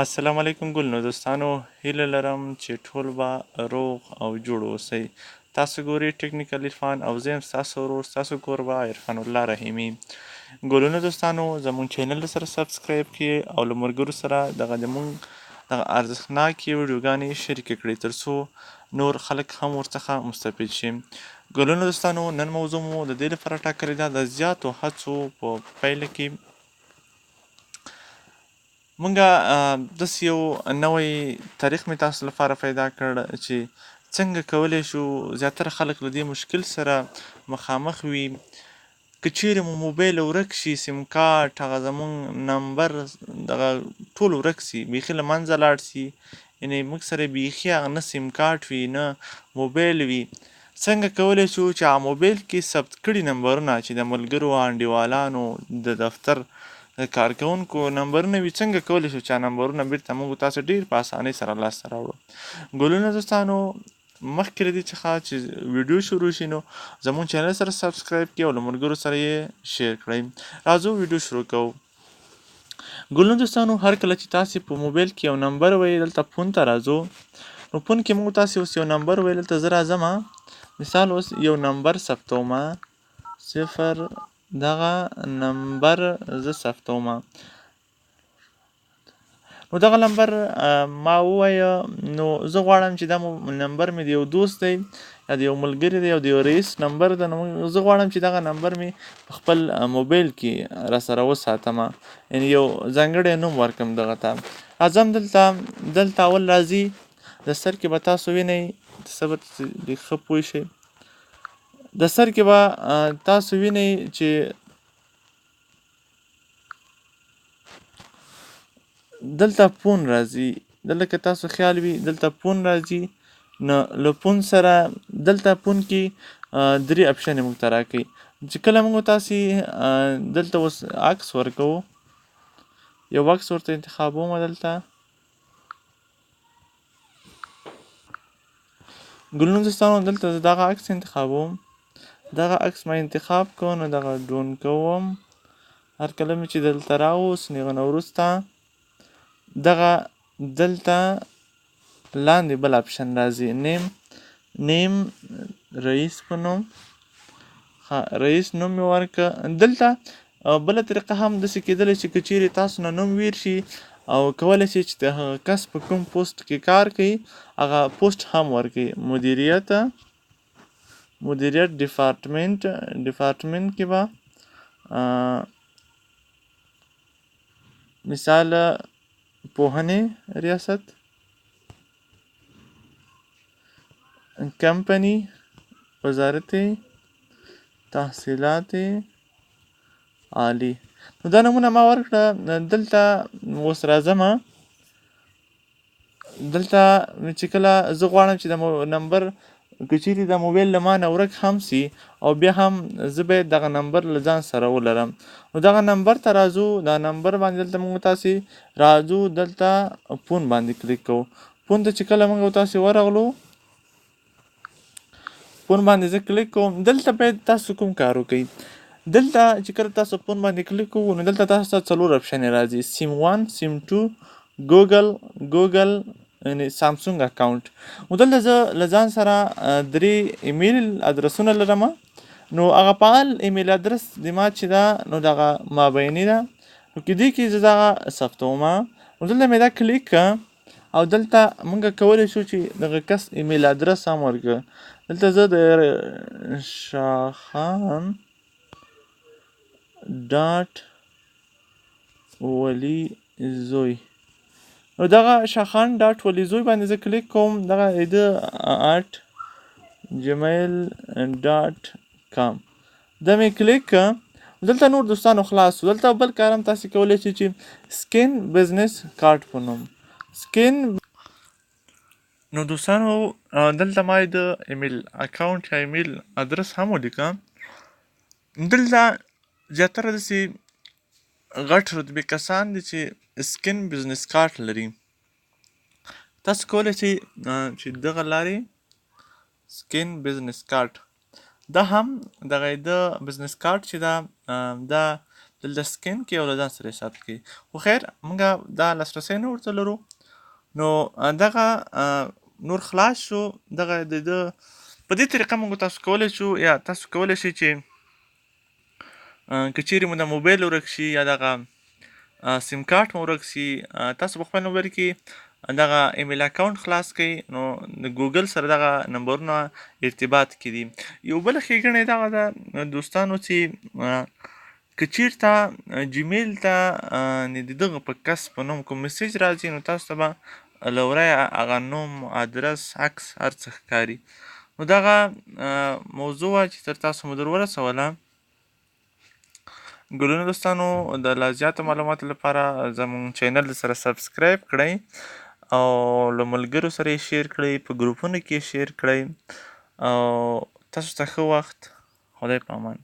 السلام علیکم ګلنو دوستانو، هیله لرم چې ټول به روغ او جوړ اوسئ. تاسو ګورئ ټیکنیکل عرفان او زه یم ستاسو ورور، ستاسو کوربه عرفان الله رحیمي. ګلونو دوستانو، زموږ چینل سره سبسکرایب کړئ او له ملګرو سره دغه زموږ دغه ارزښتناکې ویډیوګانې شریکې کړئ، تر څو نور خلک هم ورڅخه مستفید شي. ګلونو دوستانو، نن موضوع مو د دې لپاره ټاکلې ده، د زیاتو هڅو په پایله کې مونږه داسې یو نوی طریق مې تاسو لپاره پیدا کړ چې څنګه کولی شو. زیاتره خلک له دې مشکل سره مخامخ وي، که چیرې مو موبایل ورک شي، سیم کارت، هغه زمونږ نمبر، دغه ټول ورک سي، بیخي له منځه لاړ سي، یعنې موږ سره بیخي هغه نه سیم کارت وي نه موبایل وي. څنګه کولی شو چې هغه موبایل کې ثبت کړي نمبرونه چې د ملګرو، انډیوالانو، د دفتر د کارکوونکو نمبرونه وي، څنګه کولی شو چې هغه نمبرونه بیرته موږ تاسو ډېر په اسانۍ سره لاسته راوړو؟ ګلونه دوستانو، مخکې له دې څخه چې ویډیو شروع شي، نو زموږ چینل سره سبسکرایب کړئ او له ملګرو سره یې شیر کړئ. راځو ویډیو شروع کوو. ګلونو دوستانو، هر کله چې تاسې په موبایل کې یو نمبر وئ، دلته فون ته راځو. نو فون کې موږ تاسې اوس یو نمبر وئ، دلته زه راځم، مثال اوس یو نمبر ثبتوم، صفر، دغه نمبر زه ثبتوم. نو دغه نمبر ما ووایه، نو زه غواړم چې دا نمبر مې د یو دوست دی یا د یو ملګري دی او د یو رئیس نمبر ده، نو زه غواړم چې دغه نمبر مې په خپل موبایل کې را سره وساتم، یعنې یو ځانګړی نوم ورکړم دغه ته. راځم دلته، دلته اول راځي د سر کې به تاسو وینئ، صبر چې لږ ښه پوه شئ. د سر کې به تاسو وینئ چې دلته فون راځي. دلته که تاسو خیال وي، دلته فون راځي. نو له فون سره دلته فون کې درې اپشنې موږ ته راکوي، چې کله موږ تاسې دلته اوس عکس ورکوو، یو عکس ورته انتخابوم. دلته ګلونو دوستانو، دلته زه دغه عکس انتخابوم، دغه عکس ما انتخاب کړو، نو دغه ډون کوم. هر کله مې چې دلته راوست، نو هغه نه وروسته دغه دلته لاندې بل اپشن راځي، نیم، نیم رئیس په نوم، رئیس نوم مې ورکړ. دلته بله طریقه هم داسې کېدلی شي، که چیرې تاسو نه نوم ویر شي او کولی شئ چې د هغه کس په کوم پوسټ کې کار کوي هغه پوسټ هم ورکوي. مدیریت، مدیریت ډپارټمنټ، ډپارټمنټ کې به مثال پوهنې ریاست، کمپنی، وزارت تحصیلات عالی. نو دا نمونه ما ورکړه. دلته اوس راځم، دلته چې کله زه غواړم چې د نمبر، که چیرې دا موبایل له ما نه ورک هم سي او بیا هم زه باید دغه نمبر له ځان سره ولرم، نو دغه نمبر ته راځو. دا نمبر باندې دلته موږ تاسې راځو، دلته فون باندې کلیک کوو. فون ته چې کله موږ تاسې ورغلو، فون باندې زه کلیک کوم. دلته باید تاسو کوم کار وکړئ؟ دلته چې کله تاسو فون باندې کلیک کوو، نو دلته تاسو ته څلور اپشنې راځي: سیم 1، سیم 2، ګوګل، ګوګل یعنې سامسونګ اکاونټ. نو دلته زه له ځان سره درې ایمیل ادرسونه لرم، نو هغه فعال ایمیل ادرس د ما چې ده، نو دغه مابیني ده، نو کیدای کې زه دغه ثبتوم. نو دلته مې دا کلیک کړه او دلته موږ کولی شو چې دغه کس ایمیل ادرس هم ورکړو. دلته زه د شاخان ډاټ ولی زوی، نو دغه شاخان ډاټ ولی زوی باندې زه کلیک کوم، دغه د @gmail.com دا مې کلیک کړه. دلته نور دوستانو خلاص شو. دلته بل کار هم تاسې کولی شئ چې سکین بزنس کارت په نوم سکین. نو دوستانو، دلته ما د ایمیل اکاونټ یا ایمیل ادرس هم ولیکه. دلته زیاتره داسې غټ رتبې کسان دي چې سکین بزنس کارت لري. تاسو کولی شئ چې دغه لارې سکین بزنس کارت، دا هم دغه د بزنس کارت چې دا دلته سکین کړئ او له ځان سره یې ثبت کړئ. خو خیر، موږ دا لاسرسی نه ورته لرو. نو دغه نور خلاص شو. دغه د ده په دې طریقه موږ تاسو کولی شو، یا تاسو کولی شئ چې که چیرې مو د موبایل ورک شي یا دغه سیم کارت مو ورک شي، تاسو په خپل موبایل کې دغه ایمیل اکاونټ خلاص کړئ، نو د ګوګل سره دغه نمبرونه ارتباط کې دي. یو بله ښېګڼه یې دغه ده دوستانو چې که چیرته جیمیل ته د دغه په کس په نوم کوم میسج راځي، نو تاسو ته به له ورایه هغه نوم، ادرس، عکس هر څه ښکاري. نو دغه موضوع وه چې تر تاسو مو در ورسوله. ګلونو دوستانو، د لا زیاتو معلوماتو لپاره زموږ چینل سره سبسکرایب کړئ او له ملګرو سره یې شیر کړئ، په ګروپونو کې یې شیر کړئ. او تاسو ته ښه وخت، خدای په امان.